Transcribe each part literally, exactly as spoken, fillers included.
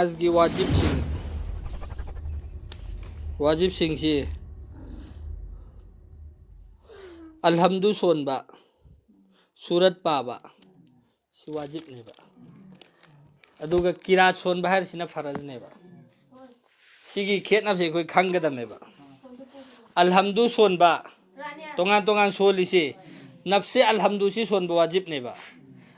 ꯅꯃꯥꯖꯒꯤ ꯋꯥꯖꯤꯕꯁꯤꯡ, ꯋꯥꯖꯤꯕꯁꯤꯡꯁꯤ ꯑꯜꯍꯝꯗꯨ ꯁꯣꯟꯕ, ꯁꯨꯔꯠ ꯄꯥꯕ, ꯁꯤ ꯋꯥꯖꯤꯕꯅꯦꯕ꯫ ꯑꯗꯨꯒ ꯀꯤꯔꯥꯠ ꯁꯣꯟꯕ ꯍꯥꯏꯔꯤꯁꯤꯅ ꯐꯔꯖꯅꯦꯕ꯫ ꯁꯤꯒꯤ ꯈꯦꯠꯅꯕꯁꯦ ꯑꯩꯈꯣꯏ ꯈꯪꯒꯗꯕꯅꯦꯕ꯫ ꯑꯜꯍꯝꯗꯨ ꯁꯣꯟꯕ, ꯇꯣꯉꯥꯟ ꯇꯣꯉꯥꯟ ꯁꯣꯜꯂꯤꯁꯤ, ꯅꯞꯁꯦ ꯑꯜꯍꯝꯗꯨꯁꯤ ꯁꯣꯟꯕ ꯋꯥꯖꯤꯕꯅꯦꯕ꯫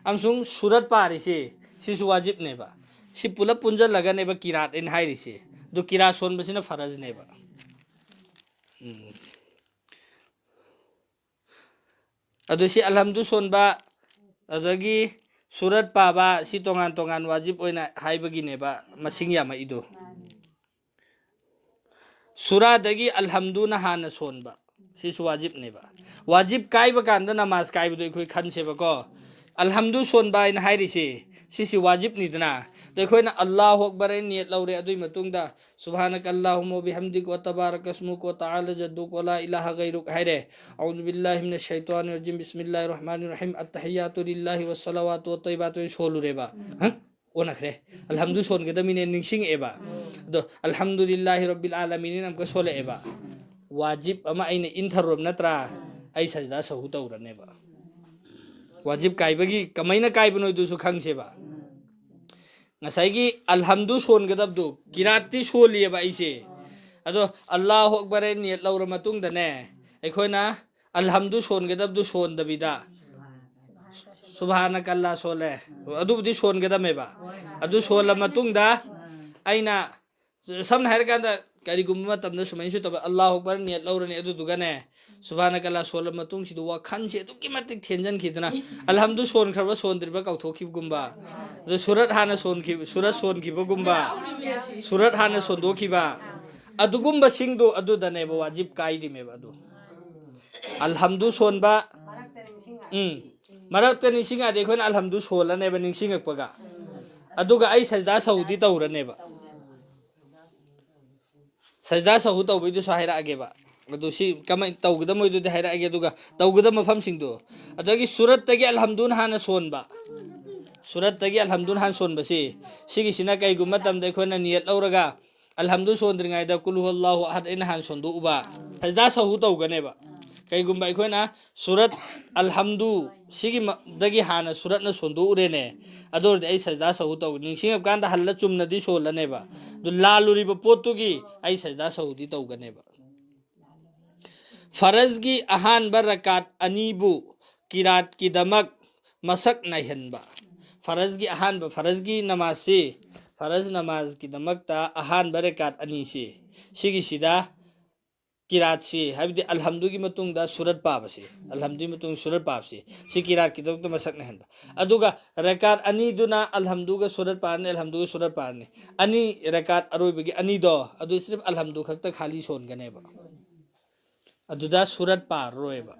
ꯑꯃꯁꯨꯡ ꯁꯨꯔꯠ ꯄꯥꯔꯤꯁꯤ, ꯁꯤꯁꯨ ꯋꯥꯖꯤꯕꯅꯦꯕ꯫ ꯁꯤ ꯄꯨꯂꯞ ꯄꯨꯟꯁꯤꯜꯂꯒꯅꯦꯕ ꯀꯤꯔꯥꯠ ꯑꯩꯅ ꯍꯥꯏꯔꯤꯁꯤ꯫ ꯑꯗꯨ ꯀꯤꯔꯥꯠ ꯁꯣꯟꯕꯁꯤꯅ ꯐꯔꯖꯅꯦꯕ꯫ ꯎꯝ꯫ ꯑꯗꯨ ꯁꯤ ꯑꯜꯍꯝꯗꯨ ꯁꯣꯟꯕ, ꯑꯗꯒꯤ ꯁꯨꯔꯠ ꯄꯥꯕ, ꯁꯤ ꯇꯣꯉꯥꯟ ꯇꯣꯉꯥꯟ ꯋꯥꯖꯤꯕ ꯑꯣꯏꯅ ꯍꯥꯏꯕꯒꯤꯅꯦꯕ ꯃꯁꯤꯡ ꯌꯥꯝꯃꯛꯏꯗꯣ꯫ ꯁꯨꯔꯥꯗꯒꯤ ꯑꯜꯍꯝꯗꯨꯅ ꯍꯥꯟꯅ ꯁꯣꯟꯕ, ꯁꯤꯁꯨ ꯋꯥꯖꯤꯕꯅꯦꯕ꯫ ꯋꯥꯖꯤꯕ ꯀꯥꯏꯕ ꯀꯥꯟꯗ ꯅꯃꯥꯖ ꯀꯥꯏꯕꯗꯣ ꯑꯩꯈꯣꯏ ꯈꯟꯁꯦꯕꯀꯣ꯫ ꯑꯜꯍꯝꯗꯨ ꯁꯣꯟꯕ ꯍꯥꯏꯅ ꯍꯥꯏꯔꯤꯁꯦ, ꯁꯤꯁꯤ ꯋꯥꯖꯤꯕꯅꯤꯗꯅ꯫ ꯑꯗꯣ ꯑꯩꯈꯣꯏꯅ "ꯑꯜꯂꯥꯍꯨ ꯑꯛꯕꯔ" ꯍꯥꯏꯅ ꯅꯤꯌꯠ ꯂꯧꯔꯦ, ꯑꯗꯨꯒꯤ ꯃꯇꯨꯡꯗ "ꯁꯨꯕꯍꯥꯅꯀ ꯑꯜꯂꯥꯍꯨꯝꯃ ꯋꯥ ꯕꯤꯍꯝꯗꯤꯀ ꯋꯥ ꯇꯕꯥꯔꯛ ꯏꯁꯃꯨꯀ ꯋꯥ ꯇꯥꯂꯥ ꯖꯗꯨꯀ ꯋꯥ ꯂꯥ ꯏꯂꯥꯍ ꯒꯩꯔꯨꯛ" ꯍꯥꯏꯔꯦ꯫ "ꯑꯎꯖꯨ ꯕꯤꯜꯂꯥꯍꯤ ꯃꯤꯅꯁ ꯁꯩꯇ꯭ꯋꯥꯅꯤꯔ ꯔꯖꯤꯝ, ꯕꯤꯁꯃꯤꯜꯂꯥꯍꯤꯔ ꯔꯍꯃꯥꯅꯤꯔ ꯔꯍꯤꯝ, ꯑꯠꯇꯍꯤꯌꯥꯇꯨ ꯂꯤꯜꯂꯥꯍꯤ ꯋꯥ ꯁꯂꯥꯋꯥꯇꯨ ꯋꯥ ꯇꯣꯏꯕꯥꯇꯨ" ꯍꯥꯏꯅ ꯁꯣꯜꯂꯨꯔꯦꯕ꯫ ꯍ? ꯑꯣꯟꯅꯈ꯭ꯔꯦ꯫ ꯑꯜꯍꯝꯗꯨ ꯁꯣꯟꯒꯗꯕꯅꯤꯅ ꯅꯤꯡꯁꯤꯡꯉꯛꯑꯦꯕ꯫ ꯑꯗꯣ "ꯑꯜꯍꯝꯗꯨꯂꯤꯜꯂꯥꯍꯤ ꯔꯕꯤꯜ ꯑꯥꯂꯥꯃꯤꯟ" ꯑꯃꯨꯛꯀ ꯁꯣꯜꯂꯛꯑꯦꯕ꯫ ꯋꯥꯖꯤꯕ ꯑꯃ ꯑꯩꯅ ꯏꯟꯊꯔꯨꯔꯕ ꯅꯠꯇ꯭ꯔꯥ? ꯑꯩ ꯁꯖꯗꯥ ꯁꯍꯨ ꯇꯧꯔꯅꯦꯕ꯫ ꯋꯥꯖꯤꯕ ꯀꯥꯏꯕꯒꯤ ꯀꯃꯥꯏꯅ ꯀꯥꯏꯕꯅꯣ ꯑꯗꯨꯁꯨ ꯈꯪꯁꯦꯕ꯫ ꯉꯁꯥꯏꯒꯤ ꯑꯜꯍꯝꯗꯨ ꯁꯣꯟꯒꯗꯕꯗꯨ, ꯀꯤꯔꯥꯠꯇꯤ ꯁꯣꯜꯂꯤꯑꯕ ꯑꯩꯁꯦ꯫ ꯑꯗꯣ "ꯑꯜꯂꯥꯍꯨ ꯑꯛꯕꯔ" ꯍꯥꯏꯅ ꯅꯤꯌꯠ ꯂꯧꯔ ꯃꯇꯨꯡꯗꯅꯦ, ꯑꯩꯈꯣꯏꯅ ꯑꯜꯍꯝꯗꯨ ꯁꯣꯟꯒꯗꯕꯗꯨ ꯁꯣꯟꯗꯕꯤꯗ "ꯁꯨꯕꯍꯥꯅꯀ ꯑꯜꯂꯥ" ꯁꯣꯜꯂꯦ꯫ ꯑꯗꯨꯕꯨꯗꯤ ꯁꯣꯟꯒꯗꯕꯅꯦꯕ꯫ ꯑꯗꯨ ꯁꯣꯜꯂ ꯃꯇꯨꯡꯗ ꯑꯩꯅ, ꯁꯝꯅ ꯍꯥꯏꯔꯀꯥꯟꯗ, ꯀꯔꯤꯒꯨꯝꯕ ꯃꯇꯝꯗ ꯁꯨꯃꯥꯏꯅꯁꯨ ꯇꯧꯕ, "ꯑꯜꯂꯥꯍꯨ ꯑꯛꯕꯔ" ꯅꯤꯌꯠ ꯂꯧꯔꯅꯤ, ꯑꯗꯨꯗꯨꯒꯅꯦ, "ꯁꯨꯕꯍꯥꯅꯀ ꯑꯜꯂꯥ" ꯁꯣꯜꯂ ꯃꯇꯨꯡꯁꯤꯗ ꯋꯥꯈꯜꯁꯦ ꯑꯗꯨꯛꯀꯤ ꯃꯇꯤꯛ ꯊꯦꯟꯖꯟꯈꯤꯗꯅ, ꯑꯜꯍꯝꯗꯨ ꯁꯣꯟꯈ꯭ꯔꯕ ꯁꯣꯟꯗ꯭ꯔꯤꯕ ꯀꯥꯎꯊꯣꯛꯈꯤꯕꯒꯨꯝꯕ, ꯑꯗ ꯁꯨꯔꯠ ꯍꯥꯟꯅ ꯁꯣꯟꯈꯤꯕ, ꯁꯨꯔꯠ ꯁꯣꯟꯈꯤꯕꯒꯨꯝꯕ, ꯁꯨꯔꯠ ꯍꯥꯟꯅ ꯁꯣꯟꯗꯣꯛꯈꯤꯕ, ꯑꯗꯨꯒꯨꯝꯕꯁꯤꯡꯗꯣ ꯑꯗꯨꯗꯅꯦꯕ ꯋꯥꯖꯤꯕ ꯀꯥꯏꯔꯤꯃꯦꯕ꯫ ꯑꯗꯨ ꯑꯜꯍꯝꯗꯨ ꯁꯣꯟꯕ, ꯎꯝ, ꯃꯔꯛꯇ ꯅꯤꯡꯁꯤꯡꯉꯛꯑꯗꯤ ꯑꯩꯈꯣꯏꯅ ꯑꯜꯍꯝꯗꯨ ꯁꯣꯜꯂꯅꯦꯕ ꯅꯤꯡꯁꯤꯡꯉꯛꯄꯒ, ꯑꯗꯨꯒ ꯑꯩ ꯁꯖꯗꯥ ꯁꯍꯨꯗꯤ ꯇꯧꯔꯅꯦꯕ꯫ ꯁꯖꯗꯥ ꯁꯍꯨ ꯇꯧꯕꯩꯗꯨꯁꯨ ꯍꯥꯏꯔꯛꯑꯒꯦꯕ꯫ ꯑꯗꯨ ꯁꯤ ꯀꯃꯥꯏꯅ ꯇꯧꯒꯗꯕ ꯃꯣꯏꯗꯨꯗꯤ ꯍꯥꯏꯔꯛꯑꯒꯦ, ꯑꯗꯨꯒ ꯇꯧꯒꯗꯕ ꯃꯐꯝꯁꯤꯡꯗꯣ꯫ ꯑꯗꯒꯤ ꯁꯨꯔꯠꯇꯒꯤ ꯑꯜꯍꯝꯗꯨꯅ ꯍꯥꯟꯅ ꯁꯣꯟꯕ, ꯁꯨꯔꯠꯇꯒꯤ ꯑꯜꯍꯝꯗꯨꯅ ꯍꯥꯟ ꯁꯣꯟꯕꯁꯤ, ꯁꯤꯒꯤꯁꯤꯅ ꯀꯩꯒꯨꯝꯕ ꯃꯇꯝꯗ ꯑꯩꯈꯣꯏꯅ ꯅꯤꯌꯠ ꯂꯧꯔꯒ ꯑꯜꯍꯝꯗꯨ ꯁꯣꯟꯗ꯭ꯔꯤꯉꯩꯗ ꯀꯨꯜ ꯍꯨꯋꯜꯂꯥꯍꯨ ꯑꯍꯗ ꯑꯩꯅ ꯍꯥꯟ ꯁꯣꯟꯗꯣꯛꯎꯕ, ꯁꯖꯗꯥ ꯁꯍꯨ ꯇꯧꯒꯅꯦꯕ꯫ ꯀꯩꯒꯨꯝꯕ ꯑꯩꯈꯣꯏꯅ ꯁꯨꯔꯠ ꯑꯜꯍꯝꯗꯨ ꯁꯤꯒꯤ ꯃ-, ꯗꯒꯤ ꯍꯥꯟꯅ ꯁꯨꯔꯠꯅ ꯁꯣꯟꯗꯣꯛꯎꯔꯦꯅꯦ, ꯑꯗꯨ ꯑꯣꯏꯔꯗꯤ ꯑꯩ ꯁꯖꯗꯥ ꯁꯍꯨ ꯇꯧꯒꯅꯤ꯫ ꯅꯤꯡꯁꯤꯡꯉꯀꯥꯟꯗ ꯍꯜꯂ ꯆꯨꯝꯅꯗꯤ ꯁꯣꯜꯂꯅꯦꯕ꯫ ꯑꯗꯨ ꯂꯥꯜꯂꯨꯔꯤꯕ ꯄꯣꯠꯇꯨꯒꯤ ꯑꯩ ꯁꯖꯗꯥ ꯁꯍꯨꯗꯤ ꯇꯧꯒꯅꯦꯕ꯫ ꯐꯔꯖꯒꯤ ꯑꯍꯥꯟꯕ ꯔꯀꯥꯠ ꯑꯅꯤꯕꯨ ꯀꯤꯔꯥꯠꯀꯤꯗꯃꯛ ꯃꯁꯛ ꯅꯥꯏꯍꯟꯕ꯫ ꯐꯔꯖꯒꯤ ꯑꯍꯥꯟꯕ, ꯐꯔꯖꯒꯤ ꯅꯃꯥꯖꯁꯤ, ꯐꯔꯖ ꯅꯃꯥꯖꯀꯤꯗꯃꯛꯇ ꯑꯍꯥꯟꯕ ꯔꯀꯥꯠ ꯑꯅꯤꯁꯤ, ꯁꯤꯒꯤꯁꯤꯗ ꯀꯤꯔꯥꯠꯁꯤ, ꯍꯥꯏꯕꯗꯤ ꯑꯜꯍꯝꯗꯨꯒꯤ ꯃꯇꯨꯡꯗ ꯁꯨꯔꯠ ꯄꯥꯕꯁꯤ, ꯑꯜꯍꯝꯗꯨꯒꯤ ꯃꯇꯨꯡꯗ ꯁꯨꯔꯠ ꯄꯥꯕꯁꯤ, ꯁꯤ ꯀꯤꯔꯥꯠꯀꯤꯗꯃꯛꯇ ꯃꯁꯛ ꯅꯥꯏꯍꯟꯕ꯫ ꯑꯗꯨꯒ ꯔꯀꯥꯠ ꯑꯅꯤꯗꯨꯅ ꯑꯜꯍꯝꯗꯨꯒ ꯁꯨꯔꯠ ꯄꯥꯔꯅꯤ, ꯑꯜꯍꯝꯗꯨꯒ ꯁꯨꯔꯠ ꯄꯥꯔꯅꯤ꯫ ꯑꯅꯤ, ꯔꯀꯥꯠ ꯑꯔꯣꯏꯕꯒꯤ ꯑꯅꯤꯗꯣ, ꯑꯗꯨ ꯁꯤꯔꯐ ꯑꯜꯍꯝꯗꯨ ꯈꯛꯇ ꯈꯥꯂꯤ ꯁꯣꯟꯒꯅꯦꯕ꯫ ꯑꯗꯨꯗ ꯁꯨꯔꯠ ꯄꯥꯔꯔꯣꯏꯕ꯫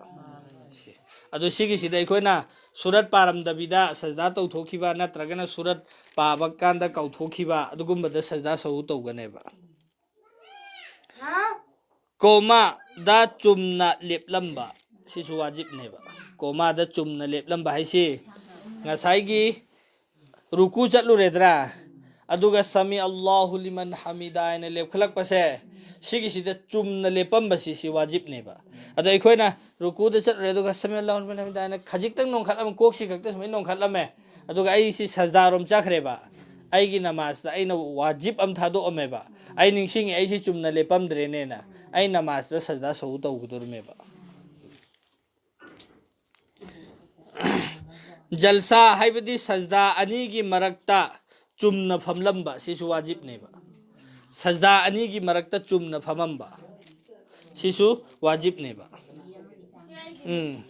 ꯁꯤ꯫ ꯑꯗꯨ ꯁꯤꯒꯤꯁꯤꯗ ꯑꯩꯈꯣꯏꯅ ꯁꯨꯔꯠ ꯄꯥꯔꯝꯗꯕꯤꯗ ꯁꯖꯗꯥ ꯇꯧꯊꯣꯛꯈꯤꯕ ꯅꯠꯇ꯭ꯔꯒꯅ ꯁꯨꯔꯠ ꯄꯥꯕ ꯀꯥꯟꯗ ꯀꯥꯎꯊꯣꯛꯈꯤꯕ, ꯑꯗꯨꯒꯨꯝꯕꯗ ꯁꯖꯗꯥ ꯁꯍꯨ ꯇꯧꯒꯅꯦꯕ꯫ ꯀꯣꯃꯥꯗ ꯆꯨꯝꯅ ꯂꯦꯞꯂꯝꯕ, ꯁꯤꯁꯨ ꯋꯥꯖꯤꯕꯅꯦꯕ꯫ ꯀꯣꯃꯥꯗ ꯆꯨꯝꯅ ꯂꯦꯞꯂꯝꯕ ꯍꯥꯏꯁꯤ, ꯉꯁꯥꯏꯒꯤ ꯔꯨꯀꯨ ꯆꯠꯂꯨꯔꯦꯗ꯭ꯔꯥ, ꯑꯗꯨꯒ ꯁꯃꯤ ꯑꯜꯂꯥꯍꯨ ꯂꯤꯃꯟ ꯍꯃꯤꯗꯥ ꯍꯥꯏꯅ ꯂꯦꯞꯈꯠꯂꯛꯄꯁꯦ, ꯁꯤꯒꯤꯁꯤꯗ ꯆꯨꯝꯅ ꯂꯦꯞꯄꯝꯕꯁꯤ, ꯁꯤ ꯋꯥꯖꯤꯕꯅꯦꯕ꯫ ꯑꯗꯣ ꯑꯩꯈꯣꯏꯅ ꯔꯨꯀꯨꯗ ꯆꯠꯂꯨꯔꯦ, ꯑꯗꯨꯒ ꯁꯃꯤ ꯑꯜꯂꯥꯍꯨ ꯂꯤꯃꯟ ꯍꯃꯤꯗꯥ ꯍꯥꯏꯅ ꯈꯖꯤꯛꯇꯪ ꯅꯣꯡꯈꯠꯂꯝꯃꯦ, ꯀꯣꯛꯁꯤ ꯈꯛꯇ ꯁꯨꯃꯥꯏꯅ ꯅꯣꯡꯈꯠꯂꯝꯃꯦ, ꯑꯗꯨꯒ ꯑꯩꯁꯤ ꯁꯖꯗꯥꯔꯣꯝ ꯆꯠꯈ꯭ꯔꯦꯕ꯫ ꯑꯩꯒꯤ ꯅꯃꯥꯖꯇ ꯑꯩꯅ ꯋꯥꯖꯤꯕ ꯑꯃ ꯊꯥꯗꯣꯛꯑꯝꯃꯦꯕ꯫ ꯑꯩ ꯅꯤꯡꯁꯤꯡꯉꯦ, ꯑꯩꯁꯤ ꯆꯨꯝꯅ ꯂꯦꯞꯄꯝꯗ꯭ꯔꯦꯅꯦꯅ꯫ ꯑꯩ ꯅꯃꯥꯖꯇ ꯁꯖꯗꯥ ꯁꯍꯨ ꯇꯧꯒꯗꯣꯔꯤꯃꯦꯕ꯫ ꯖꯜꯁꯥ ꯍꯥꯏꯕꯗꯤ ꯁꯖꯗꯥ ꯑꯅꯤꯒꯤ ꯃꯔꯛꯇ ꯆꯨꯝꯅ ꯐꯝꯂꯝꯕ, ꯁꯤꯁꯨ ꯋꯥꯖꯤꯕꯅꯦꯕ꯫ ꯁꯖꯗꯥ ꯑꯅꯤꯒꯤ ꯃꯔꯛꯇ ꯆꯨꯝꯅ ꯐꯝꯃꯝꯕ, ꯁꯤꯁꯨ ꯋꯥꯖꯤꯕꯅꯦꯕ꯫ ꯎꯝ꯫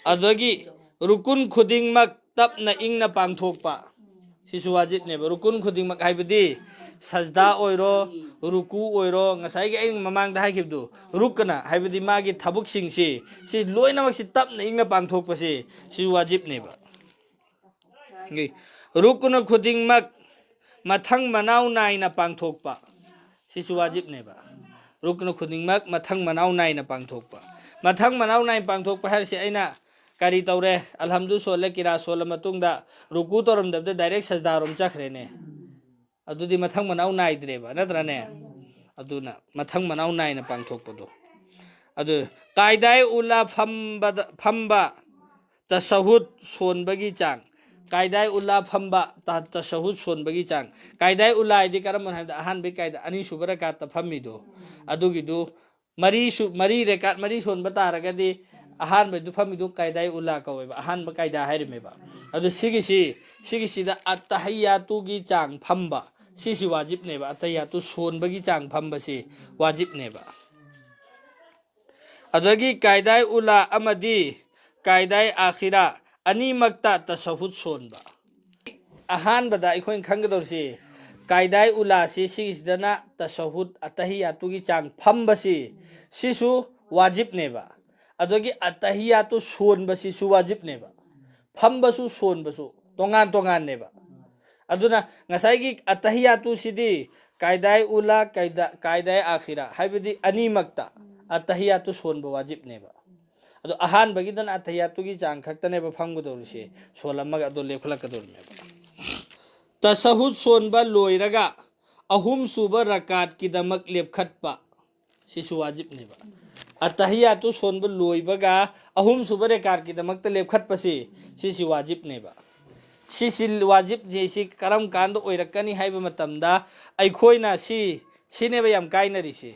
ꯑꯗꯒꯤ ꯔꯨꯀꯨꯟ ꯈꯨꯗꯤꯡꯃꯛ ꯇꯞꯅ ꯏꯪꯅ ꯄꯥꯡꯊꯣꯛꯄ, ꯁꯤꯁꯨ ꯋꯥꯖꯤꯕꯅꯦꯕ꯫ ꯔꯨꯀꯨꯟ ꯈꯨꯗꯤꯡꯃꯛ ꯍꯥꯏꯕꯗꯤ ꯁꯖꯗꯥ ꯑꯣꯏꯔꯣ, ꯔꯨꯀꯨ ꯑꯣꯏꯔꯣ, ꯉꯁꯥꯏꯒꯤ ꯑꯩꯅ ꯃꯃꯥꯡꯗ ꯍꯥꯏꯈꯤꯕꯗꯨ, ꯔꯨꯛꯅ ꯍꯥꯏꯕꯗꯤ ꯃꯥꯒꯤ ꯊꯕꯛꯁꯤꯡꯁꯤ, ꯁꯤ ꯂꯣꯏꯅꯃꯛꯁꯤ ꯇꯞꯅ ꯏꯪꯅ ꯄꯥꯡꯊꯣꯛꯄꯁꯤ, ꯁꯤ ꯋꯥꯖꯤꯕꯅꯦꯕ꯫ ꯔꯨꯀꯨꯅ ꯈꯨꯗꯤꯡꯃꯛ ꯃꯊꯪ ꯃꯅꯥꯎ ꯅꯥꯏꯅ ꯄꯥꯡꯊꯣꯛꯄ, ꯁꯤꯁꯨ ꯋꯥꯖꯤꯕꯅꯦꯕ꯫ ꯔꯨꯀꯨꯅ ꯈꯨꯗꯤꯡꯃꯛ ꯃꯊꯪ ꯃꯅꯥꯎ ꯅꯥꯏꯅ ꯄꯥꯡꯊꯣꯛꯄ꯫ ꯃꯊꯪ ꯃꯅꯥꯎ ꯅꯥꯏꯅ ꯄꯥꯡꯊꯣꯛꯄ ꯍꯥꯏꯔꯤꯁꯦ ꯑꯩꯅ ꯀꯔꯤ ꯇꯧꯔꯦ? ꯑꯜꯍꯝꯗꯨ ꯁꯣꯜꯂꯦ, ꯀꯤꯔꯥ ꯁꯣꯜꯂ ꯃꯇꯨꯡꯗ ꯔꯨꯀꯨ ꯇꯧꯔꯝꯗꯕꯗ ꯗꯥꯏꯔꯦꯛ ꯁꯖꯗꯥꯔꯣꯝ ꯆꯠꯈ꯭ꯔꯦꯅꯦ꯫ ꯑꯗꯨꯗꯤ ꯃꯊꯪ ꯃꯅꯥꯎ ꯅꯥꯏꯗ꯭ꯔꯦꯕ, ꯅꯠꯇ꯭ꯔꯅꯦ? ꯑꯗꯨꯅ ꯃꯊꯪ ꯃꯅꯥꯎ ꯅꯥꯏꯅ ꯄꯥꯡꯊꯣꯛꯄꯗꯣ꯫ ꯑꯗꯨ ꯀꯥꯏꯗꯥꯏ ꯎꯂꯥ ꯐꯝꯕꯗ, ꯐꯝꯕ ꯇꯁꯍꯨꯗ ꯁꯣꯟꯕꯒꯤ ꯆꯥꯡ, ꯀꯥꯏꯗꯥꯏ ꯎꯂꯥ ꯐꯝꯕ ꯇ-, ꯇꯁꯍꯨꯗ ꯁꯣꯟꯕꯒꯤ ꯆꯥꯡ꯫ ꯀꯥꯏꯗꯥꯏ ꯎꯂꯥ ꯍꯥꯏꯗꯤ ꯀꯔꯝꯕꯅꯣ ꯍꯥꯏꯕꯗ, ꯑꯍꯥꯟꯕꯒꯤ ꯀꯥꯏꯗ, ꯑꯅꯤꯁꯨꯕ ꯔꯀꯥꯠꯇ ꯐꯝꯃꯤꯗꯣ, ꯑꯗꯨꯒꯤꯗꯨ ꯃꯔꯤ ꯁꯨ-, ꯃꯔꯤ ꯔꯀꯥꯠ ꯃꯔꯤ ꯁꯣꯟꯕ ꯇꯥꯔꯒꯗꯤ, ꯑꯍꯥꯟꯕꯗꯨ ꯐꯝꯃꯤꯗꯨ ꯀꯥꯏꯗꯥꯏ ꯎꯂꯥ ꯀꯧꯋꯦꯕ, ꯑꯍꯥꯟꯕ ꯀꯥꯏꯗꯥ ꯍꯥꯏꯔꯝꯃꯦꯕ꯫ ꯑꯗꯨ ꯁꯤꯒꯤꯁꯤ, ꯁꯤꯒꯤꯁꯤꯗ ꯑꯠꯇꯍꯤꯌꯥꯇꯨꯒꯤ ꯆꯥꯡ ꯐꯝꯕ, ꯁꯤꯁꯤ ꯋꯥꯖꯤꯕꯅꯦꯕ, ꯑꯠꯇꯍꯤꯌꯥꯇꯨ ꯁꯣꯟꯕꯒꯤ ꯆꯥꯡ ꯐꯝꯕꯁꯤ ꯋꯥꯖꯤꯕꯅꯦꯕ꯫ ꯑꯗꯒꯤ ꯀꯥꯏꯗꯥꯏ ꯎꯂꯥ ꯑꯃꯗꯤ ꯀꯥꯏꯗꯥꯏ ꯑꯥꯈꯤꯔꯥ ꯑꯅꯤꯃꯛꯇ ꯇꯁꯍꯨꯗ ꯁꯣꯟꯕ꯫ ꯑꯍꯥꯟꯕꯗ ꯑꯩꯈꯣꯏꯅ ꯈꯪꯒꯗꯧꯔꯤꯁꯤ, ꯀꯥꯏꯗꯥꯏ ꯎꯂꯥꯁꯤ ꯁꯤꯒꯤꯁꯤꯗꯅ ꯇꯁꯍꯨꯗ, ꯑꯠꯇꯍꯤꯌꯥꯇꯨꯒꯤ ꯆꯥꯡ ꯐꯝꯕꯁꯤ, ꯁꯤꯁꯨ ꯋꯥꯖꯤꯕꯅꯦꯕ꯫ ꯑꯗꯒꯤ ꯑꯠꯇꯍꯤꯌꯥꯇꯨ ꯁꯣꯟꯕꯁꯤꯁꯨ ꯋꯥꯖꯤꯕꯅꯦꯕ꯫ ꯐꯝꯕꯁꯨ ꯁꯣꯟꯕꯁꯨ ꯇꯣꯉꯥꯟ ꯇꯣꯉꯥꯟꯅꯦꯕ꯫ ꯑꯗꯨꯅ ꯉꯁꯥꯏꯒꯤ ꯑꯠꯇꯍꯤꯌꯥꯇꯨꯁꯤꯗꯤ ꯀꯥꯏꯗꯥꯏ ꯎꯂꯥ, ꯀꯥꯏꯗꯥ-, ꯀꯥꯏꯗꯥꯏ ꯑꯥꯈꯤꯔꯥ, ꯍꯥꯏꯕꯗꯤ ꯑꯅꯤꯃꯛꯇ ꯑꯠꯇꯍꯤꯌꯥꯇꯨ ꯁꯣꯟꯕ ꯋꯥꯖꯤꯕꯅꯦꯕ꯫ ꯑꯗꯣ ꯑꯍꯥꯟꯕꯒꯤꯗꯅ ꯑꯠꯇꯍꯤꯌꯥꯇꯨꯒꯤ ꯆꯥꯡ ꯈꯛꯇꯅꯦꯕ ꯐꯝꯒꯗꯧꯔꯤꯁꯦ, ꯁꯣꯜꯂꯝꯃꯒ ꯑꯗꯣ ꯂꯦꯞꯈꯠꯂꯛꯀꯗꯧꯔꯤꯅꯦꯕ꯫ ꯇꯁꯍꯨꯗ ꯁꯣꯟꯕ ꯂꯣꯏꯔꯒ ꯑꯍꯨꯝꯁꯨꯕ ꯔꯀꯥꯠꯀꯤꯗꯃꯛ ꯂꯦꯞꯈꯠꯄ, ꯁꯤꯁꯨ ꯋꯥꯖꯤꯕꯅꯦꯕ꯫ ꯑꯠꯇꯍꯤꯌꯥꯇꯨ ꯁꯣꯟꯕ ꯂꯣꯏꯕꯒ ꯑꯍꯨꯝꯁꯨꯕ ꯔꯀꯥꯠꯀꯤꯗꯃꯛꯇ ꯂꯦꯞꯈꯠꯄꯁꯤ, ꯁꯤꯁꯤ ꯋꯥꯖꯤꯕꯅꯦꯕ꯫ ꯁꯤꯁꯤ ꯋꯥꯖꯤꯕꯁꯤ ꯁꯤ ꯀꯔꯝ ꯀꯥꯟꯗ ꯑꯣꯏꯔꯛꯀꯅꯤ ꯍꯥꯏꯕ ꯃꯇꯝꯗ, ꯑꯩꯈꯣꯏꯅ ꯁꯤ, ꯁꯤꯅꯦꯕ ꯌꯥꯝ ꯀꯥꯏꯅꯔꯤꯁꯤ꯫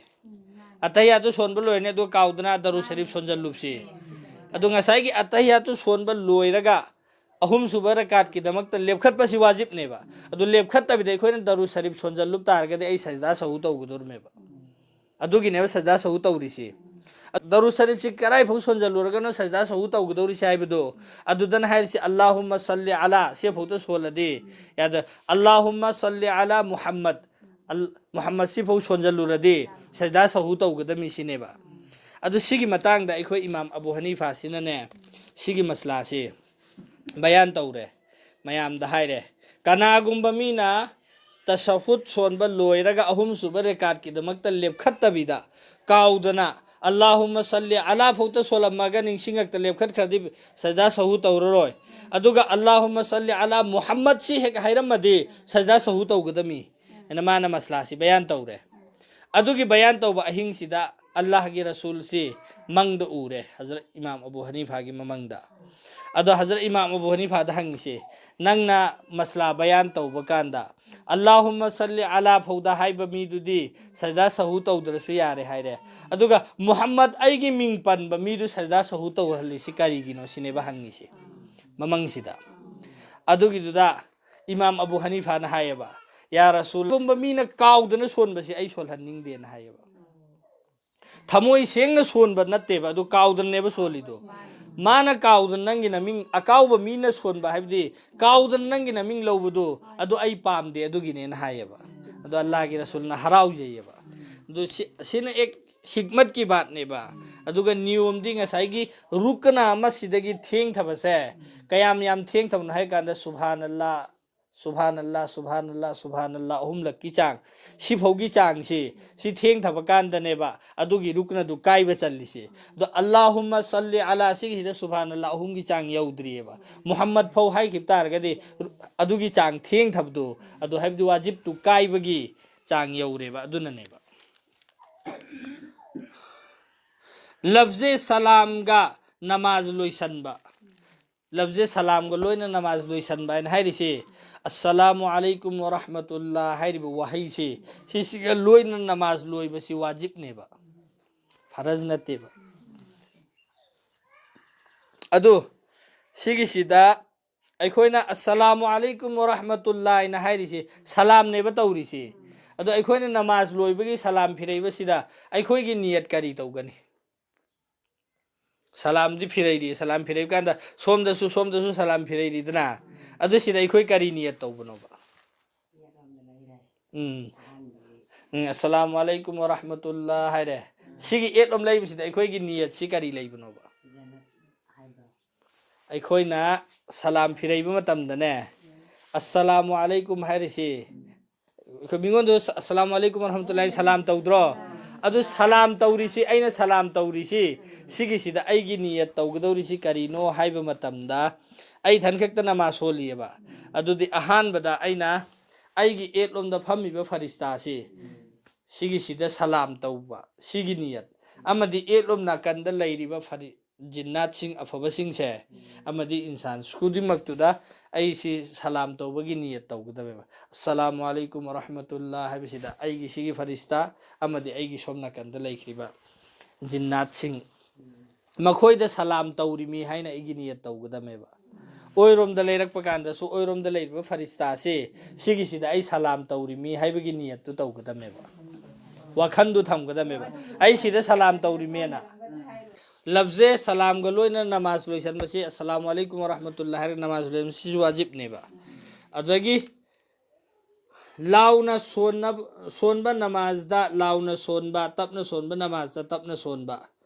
ꯑꯠꯇꯍꯤꯌꯥꯇꯨ ꯁꯣꯟꯕ ꯂꯣꯏꯔꯅꯤ, ꯑꯗꯨꯒ ꯀꯥꯎꯗꯅ ꯗꯔꯨ ꯁꯔꯤꯐ ꯁꯣꯟꯖꯜꯂꯨꯕꯁꯤ꯫ ꯑꯗꯨ ꯉꯁꯥꯏꯒꯤ ꯑꯠꯇꯍꯤꯌꯥꯇꯨ ꯁꯣꯟꯕ ꯂꯣꯏꯔꯒ ꯑꯍꯨꯝꯁꯨꯕ ꯔꯀꯥꯠꯀꯤꯗꯃꯛꯇ ꯂꯦꯞꯈꯠꯄꯁꯤ ꯋꯥꯖꯤꯕꯅꯦꯕ꯫ ꯑꯗꯨ ꯂꯦꯞꯈꯠꯇꯕꯤꯗ ꯑꯩꯈꯣꯏꯅ ꯗꯔꯨ ꯁꯔꯤꯐ ꯁꯣꯟꯖꯜꯂꯨꯕ ꯇꯥꯔꯒꯗꯤ ꯑꯩ ꯁꯖꯗꯥ ꯁꯍꯨ ꯇꯧꯒꯗꯧꯔꯤꯃꯦꯕ꯫ ꯑꯗꯨꯒꯤꯅꯦꯕ ꯁꯖꯗꯥ ꯁꯍꯨ ꯇꯧꯔꯤꯁꯤ꯫ ꯗꯔꯨ ꯁꯔꯤꯐꯁꯤ ꯀꯗꯥꯏꯐꯥꯎ ꯁꯣꯟꯖꯜꯂꯨꯔꯒꯅꯣ ꯁꯖꯗꯥ ꯁꯍꯨ ꯇꯧꯒꯗꯧꯔꯤꯁꯤ ꯍꯥꯏꯕꯗꯣ, ꯑꯗꯨꯗꯅ ꯍꯥꯏꯔꯤꯁꯤ "ꯑꯜꯂꯥꯍꯨꯝꯃ ꯁꯜꯂꯤ ꯑꯂꯥ" ꯁꯤꯐꯥꯎꯗ ꯁꯣꯜꯂꯗꯤ ꯌꯥꯗ, "ꯑꯜꯂꯥꯍꯨꯝꯃ ꯁꯜꯂꯤ ꯑꯂꯥ ꯃꯨꯍꯝꯃꯗ", ꯑꯜ-, ꯃꯨꯍꯝꯃꯗ ꯁꯤꯐꯥꯎ ꯁꯣꯟꯖꯜꯂꯨꯔꯗꯤ ꯁꯖꯗꯥ ꯁꯍꯨ ꯇꯧꯒꯗꯕꯅꯤ ꯁꯤꯅꯦꯕ꯫ ꯑꯗꯨ ꯁꯤꯒꯤ ꯃꯇꯥꯡꯗ ꯑꯩꯈꯣꯏ ꯏꯃꯥꯝ ꯑꯕꯨ ꯍꯅꯤꯐꯥꯁꯤꯅꯅꯦ, ꯁꯤꯒꯤ ꯃꯁꯂꯥꯁꯤ ꯕꯌꯥꯟ ꯇꯧꯔꯦ, ꯃꯌꯥꯝꯗ ꯍꯥꯏꯔꯦ, "ꯀꯅꯥꯒꯨꯝꯕ ꯃꯤꯅ ꯇꯁꯍꯨꯗ ꯁꯣꯟꯕ ꯂꯣꯏꯔꯒ ꯑꯍꯨꯝꯁꯨꯕ ꯔꯦꯀꯥꯠꯀꯤꯗꯃꯛꯇ ꯂꯦꯞꯈꯠꯇꯕꯤꯗ ꯀꯥꯎꯗꯅ ꯑꯜꯂꯥꯍꯨꯝꯃ ꯁꯜꯂꯤ ꯑꯂꯥ ꯐꯥꯎꯇ ꯁꯣꯜꯂꯝꯃꯒ ꯅꯤꯡꯁꯤꯡꯉꯛꯇ ꯂꯦꯞꯈꯠꯈ꯭ꯔꯗꯤ ꯁꯖꯗꯥ ꯁꯍꯨ ꯇꯧꯔꯔꯣꯏ꯫ ꯑꯗꯨꯒ ꯑꯜꯂꯥꯍꯨꯝꯃ ꯁꯜꯂꯤ ꯑꯂꯥ ꯃꯨꯍꯝꯃꯗ ꯁꯤ ꯍꯦꯛ ꯍꯥꯏꯔꯝꯃꯗꯤ ꯁꯖꯗꯥ ꯁꯍꯨ ꯇꯧꯒꯗꯃꯤ ꯍꯥꯏꯅ ꯃꯥꯅ ꯃꯁꯂꯥꯁꯤ ꯕꯌꯥꯟ ꯇꯧꯔꯦ꯫ ꯑꯗꯨꯒꯤ ꯕꯌꯥꯟ ꯇꯧꯕ ꯑꯍꯤꯡꯁꯤꯗ ꯑꯜꯂꯥꯍꯒꯤ ꯔꯁꯨꯜꯁꯤ ꯃꯪꯗ ꯎꯔꯦ, ꯍꯖꯔꯠ ꯏꯃꯥꯝ ꯑꯕꯨ ꯍꯅꯤꯐꯥꯒꯤ ꯃꯃꯪꯗ꯫ ꯑꯗꯣ ꯍꯖꯔꯠ ꯏꯃꯥꯝ ꯑꯕꯨ ꯍꯅꯤꯐꯥꯗ ꯍꯪꯉꯤꯁꯦ, ꯅꯪꯅ ꯃꯁꯂꯥ ꯕꯌꯥꯟ ꯇꯧꯕ ꯀꯥꯟꯗ ꯑꯜꯂꯥꯍꯨꯝꯃ ꯁꯜꯂꯤ ꯑꯂꯥ ꯐꯧꯗ ꯍꯥꯏꯕ ꯃꯤꯗꯨꯗꯤ ꯁꯖꯗꯥ ꯁꯍꯨ ꯇꯧꯗ꯭ꯔꯁꯨ ꯌꯥꯔꯦ ꯍꯥꯏꯔꯦ, ꯑꯗꯨꯒ ꯃꯨꯍꯝꯃꯗ ꯑꯩꯒꯤ ꯃꯤꯡ ꯄꯟꯕ ꯃꯤꯗꯨ ꯁꯖꯗꯥ ꯁꯍꯨ ꯇꯧꯍꯜꯂꯤꯁꯤ ꯀꯔꯤꯒꯤꯅꯣ ꯁꯤꯅꯦꯕ ꯍꯪꯉꯤꯁꯦ ꯃꯃꯪꯁꯤꯗ꯫ ꯑꯗꯨꯒꯤꯗꯨꯗ ꯏꯃꯥꯝ ꯑꯕꯨ ꯍꯅꯤꯐꯥꯅ ꯍꯥꯏꯌꯦꯕ, "ꯌꯥ ꯔꯁꯨꯜ, ꯀꯨꯝꯕ ꯃꯤꯅ ꯀꯥꯎꯗꯅ ꯁꯣꯟꯕꯁꯦ ꯑꯩ ꯁꯣꯜꯍꯟꯅꯤꯡꯗꯦꯅ" ꯍꯥꯏꯌꯦꯕ꯫ ꯊꯃꯣꯏ ꯁꯦꯡꯅ ꯁꯣꯟꯕ ꯅꯠꯇꯦꯕ, ꯑꯗꯨ ꯀꯥꯎꯗꯅꯅꯦꯕ ꯁꯣꯜꯂꯤꯗꯣ꯫ ꯃꯥꯅ ꯀꯥꯎꯗꯅ ꯅꯪꯒꯤ ꯅꯃꯤꯡ, ꯑꯀꯥꯎꯕ ꯃꯤꯅ ꯁꯣꯟꯕ ꯍꯥꯏꯕꯗꯤ ꯀꯥꯎꯗꯅ ꯅꯪꯒꯤ ꯅꯃꯤꯡ ꯂꯧꯕꯗꯣ, ꯑꯗꯨ ꯑꯩ ꯄꯥꯝꯗꯦ, ꯑꯗꯨꯒꯤꯅꯦꯅ ꯍꯥꯏꯌꯦꯕ꯫ ꯑꯗꯣ ꯑꯜꯂꯥꯍꯒꯤ ꯔꯁꯨꯜꯅ ꯍꯔꯥꯎꯖꯩꯌꯦꯕ꯫ ꯑꯗꯨ ꯁꯤ, ꯁꯤꯅ ꯑꯦꯛ ꯍꯤꯛꯃꯠꯀꯤ ꯕꯥꯠꯅꯦꯕ꯫ ꯑꯗꯨꯒ ꯅꯤꯌꯣꯝꯗꯤ ꯉꯁꯥꯏꯒꯤ ꯔꯨꯛꯅ ꯑꯃ ꯁꯤꯗꯒꯤ ꯊꯦꯡꯊꯕꯁꯦ ꯀꯌꯥꯝ ꯌꯥꯝ ꯊꯦꯡꯊꯕꯅꯣ ꯍꯥꯏ ꯀꯥꯟꯗ ꯁꯨꯕꯍꯥꯅꯜꯂꯥ, ꯁꯨꯕꯍꯥꯅꯜꯂꯥ, ꯁꯨꯕꯍꯥꯅꯜꯂꯥ, ꯁꯨꯕꯍꯥꯅꯜꯂꯥ ꯑꯍꯨꯝꯂꯛꯀꯤ ꯆꯥꯡ, ꯁꯤꯐꯧꯒꯤ ꯆꯥꯡꯁꯤ, ꯁꯤ ꯊꯦꯡꯊꯕ ꯀꯥꯟꯗꯅꯦꯕ ꯑꯗꯨꯒꯤ ꯔꯨꯛꯅꯗꯨ ꯀꯥꯏꯕ ꯆꯜꯂꯤꯁꯦ꯫ ꯑꯗꯣ ꯑꯜꯂꯥꯍꯨꯝꯃ ꯁꯜꯂꯤ ꯑꯂꯥ ꯁꯤꯒꯤꯁꯤꯗ ꯁꯨꯕꯍꯥꯅꯜꯂꯥ ꯑꯍꯨꯝꯒꯤ ꯆꯥꯡ ꯌꯧꯗ꯭ꯔꯤꯑꯕ꯫ ꯃꯨꯍꯝꯃꯗ ꯐꯧ ꯍꯥꯏꯈꯤꯕ ꯇꯥꯔꯒꯗꯤ ꯑꯗꯨꯒꯤ ꯆꯥꯡ ꯊꯦꯡꯊꯕꯗꯨ, ꯑꯗꯨ ꯍꯥꯏꯕꯗꯤ ꯋꯥꯖꯤꯕꯇꯨ ꯀꯥꯏꯕꯒꯤ ꯆꯥꯡ ꯌꯧꯔꯦꯕ꯫ ꯑꯗꯨꯅꯅꯦꯕ ꯂꯐꯖꯦ ꯁꯂꯥꯝꯒ ꯅꯃꯥꯖ ꯂꯣꯏꯁꯟꯕ, ꯂꯐꯖꯦ ꯁꯂꯥꯝꯒ ꯂꯣꯏꯅ ꯅꯃꯥꯖ ꯂꯣꯏꯁꯟꯕ ꯍꯥꯏꯅ ꯍꯥꯏꯔꯤꯁꯤ, "ꯑꯁꯁꯂꯥꯃꯨ ꯑꯂꯩꯀꯨꯝ ꯋꯔꯍꯃꯇꯨꯜꯂꯥ" ꯍꯥꯏꯔꯤꯕ ꯋꯥꯍꯩꯁꯤ, ꯁꯤꯁꯤꯒ ꯂꯣꯏꯅ ꯅꯃꯥꯖ ꯂꯣꯏꯕꯁꯤ ꯋꯥꯖꯤꯕꯅꯦꯕ, ꯐꯔꯖ ꯅꯠꯇꯦꯕ꯫ ꯑꯗꯨ ꯁꯤꯒꯤꯁꯤꯗ ꯑꯩꯈꯣꯏꯅ "ꯑꯁꯁꯂꯥꯃꯨ ꯑꯂꯩꯀꯨꯝ ꯋꯔꯍꯃꯇꯨꯜꯂꯥ" ꯍꯥꯏꯅ ꯍꯥꯏꯔꯤꯁꯤ ꯁꯂꯥꯝꯅꯦꯕ ꯇꯧꯔꯤꯁꯤ꯫ ꯑꯗꯣ ꯑꯩꯈꯣꯏꯅ ꯅꯃꯥꯖ ꯂꯣꯏꯕꯒꯤ ꯁꯂꯥꯝ ꯐꯤꯔꯩꯕꯁꯤꯗ ꯑꯩꯈꯣꯏꯒꯤ ꯅꯤꯌꯠ ꯀꯔꯤ ꯇꯧꯒꯅꯤ? ꯁꯂꯥꯝꯗꯤ ꯐꯤꯔꯩꯔꯤ, ꯁꯂꯥꯝ ꯐꯤꯔꯩꯕ ꯀꯥꯟꯗ ꯁꯣꯝꯗꯁꯨ, ꯁꯣꯝꯗꯁꯨ ꯁꯂꯥꯝ ꯐꯤꯔꯩꯔꯤꯗꯅ, ꯑꯗꯨ ꯁꯤꯗ ꯑꯩꯈꯣꯏ ꯀꯔꯤ ꯅꯤꯌꯠ ꯇꯧꯕꯅꯣꯕ? ꯎꯝ꯫ ꯎꯝ, "ꯑꯁꯁꯂꯥꯃꯨ ꯑꯂꯩꯀꯨꯝ ꯋꯔꯍꯃꯇꯨꯜꯂꯥ" ꯍꯥꯏꯔꯦ꯫ ꯁꯤꯒꯤ ꯑꯦꯠ ꯑꯃ ꯂꯩꯕꯁꯤꯗ ꯑꯩꯈꯣꯏꯒꯤ ꯅꯤꯌꯠꯁꯤ ꯀꯔꯤ ꯂꯩꯕꯅꯣꯕ? ꯑꯩꯈꯣꯏꯅ ꯁꯂꯥꯝ ꯐꯤꯔꯩꯕ ꯃꯇꯝꯗꯅꯦ, "ꯑꯁꯁꯂꯥꯃꯨ ꯑꯂꯩꯀꯨꯝ" ꯍꯥꯏꯔꯤꯁꯤ, ꯑꯩꯈꯣꯏ ꯃꯤꯉꯣꯟꯗ "ꯑꯁꯁꯂꯥꯃꯨ ꯑꯂꯩꯀꯨꯝ ꯋꯔꯍꯃꯇꯨꯜꯂꯥꯍꯤ" ꯁꯂꯥꯝ ꯇꯧꯗ꯭ꯔꯣ? ꯑꯗꯨ ꯁꯂꯥꯝ ꯇꯧꯔꯤꯁꯤ, ꯑꯩꯅ ꯁꯂꯥꯝ ꯇꯧꯔꯤꯁꯤ, ꯁꯤꯒꯤꯁꯤꯗ ꯑꯩꯒꯤ ꯅꯤꯌꯠ ꯇꯧꯒꯗꯧꯔꯤꯁꯤ ꯀꯔꯤꯅꯣ ꯍꯥꯏꯕ ꯃꯇꯝꯗ, ꯑꯩ ꯏꯊꯟ ꯈꯛꯇ ꯅꯃꯥꯖ ꯁꯣꯜꯂꯤꯑꯕ꯫ ꯑꯗꯨꯗꯤ ꯑꯍꯥꯟꯕꯗ ꯑꯩꯅ ꯑꯩꯒꯤ ꯑꯦꯠꯂꯣꯝꯗ ꯐꯝꯃꯤꯕ ꯐꯔꯤꯁꯇꯥꯁꯤ, ꯁꯤꯒꯤꯁꯤꯗ ꯁꯂꯥꯝ ꯇꯧꯕ, ꯁꯤꯒꯤ ꯅꯤꯌꯠ, ꯑꯃꯗꯤ ꯑꯦꯠꯂꯣꯝ ꯅꯥꯀꯟꯗ ꯂꯩꯔꯤꯕ ꯐꯔꯤ-, ꯖꯤꯟꯅꯥꯠꯁꯤꯡ ꯑꯐꯕꯁꯤꯡꯁꯦ, ꯑꯃꯗꯤ ꯏꯟꯁꯥꯟ ꯈꯨꯗꯤꯡꯃꯛꯇꯨꯗ ꯑꯩꯁꯤ ꯁꯂꯥꯝ ꯇꯧꯕꯒꯤ ꯅꯤꯌꯠ ꯇꯧꯒꯗꯕꯅꯦꯕ꯫ "ꯑꯁꯁꯂꯥꯃꯨ ꯑꯂꯩꯀꯨꯝ ꯋꯔꯍꯃꯇꯨꯜꯂꯥ" ꯍꯥꯏꯕꯁꯤꯗ ꯑꯩꯒꯤ ꯁꯤꯒꯤ ꯐꯔꯤꯁꯇꯥ ꯑꯃꯗꯤ ꯑꯩꯒꯤ ꯁꯣꯝ ꯅꯥꯀꯟꯗ ꯂꯩꯈ꯭ꯔꯤꯕ ꯖꯤꯟꯅꯥꯠꯁꯤꯡ, ꯃꯈꯣꯏꯗ ꯁꯂꯥꯝ ꯇꯧꯔꯤꯃꯤ ꯍꯥꯏꯅ ꯑꯩꯒꯤ ꯅꯤꯌꯠ ꯇꯧꯒꯗꯕꯅꯦꯕ꯫ ꯑꯣꯏꯔꯣꯝꯗ ꯂꯩꯔꯛꯄ ꯀꯥꯟꯗꯁꯨ, ꯑꯣꯏꯔꯣꯝꯗ ꯂꯩꯔꯤꯕ ꯐꯔꯤꯁꯇꯥꯁꯤ, ꯁꯤꯒꯤꯁꯤꯗ ꯑꯩ ꯁꯂꯥꯝ ꯇꯧꯔꯤꯃꯤ ꯍꯥꯏꯕꯒꯤ ꯅꯤꯌꯠꯇꯨ ꯇꯧꯒꯗꯕꯅꯦꯕ, ꯋꯥꯈꯟꯗꯨ ꯊꯝꯒꯗꯕꯅꯦꯕ, "ꯑꯩ ꯁꯤꯗ ꯁꯂꯥꯝ ꯇꯧꯔꯤꯃꯦꯅ"꯫ ꯂꯐꯖꯦ ꯁꯂꯥꯝꯒ ꯂꯣꯏꯅꯅ ꯅꯃꯥꯖ ꯂꯣꯏꯁꯟꯕꯁꯤ, "ꯑꯁꯁꯂꯥꯃꯨ ꯑꯂꯩꯀꯨꯝ ꯋꯔꯍꯃꯇꯨꯜꯂꯥ" ꯍꯥꯏꯔꯒ ꯅꯃꯥꯖ ꯂꯣꯏꯁꯟꯕ, ꯁꯤꯁꯨ ꯋꯥꯖꯤꯕꯅꯦꯕ꯫ ꯑꯗꯒꯤ ꯂꯥꯎꯅ ꯁꯣꯟꯅꯕ, ꯁꯣꯟꯕ ꯅꯃꯥꯖꯗ ꯂꯥꯎꯅ ꯁꯣꯟꯕ, ꯇꯞꯅ ꯁꯣꯟꯕ ꯅꯃꯥꯖꯗ ꯇꯞꯅ ꯁꯣꯟꯕ,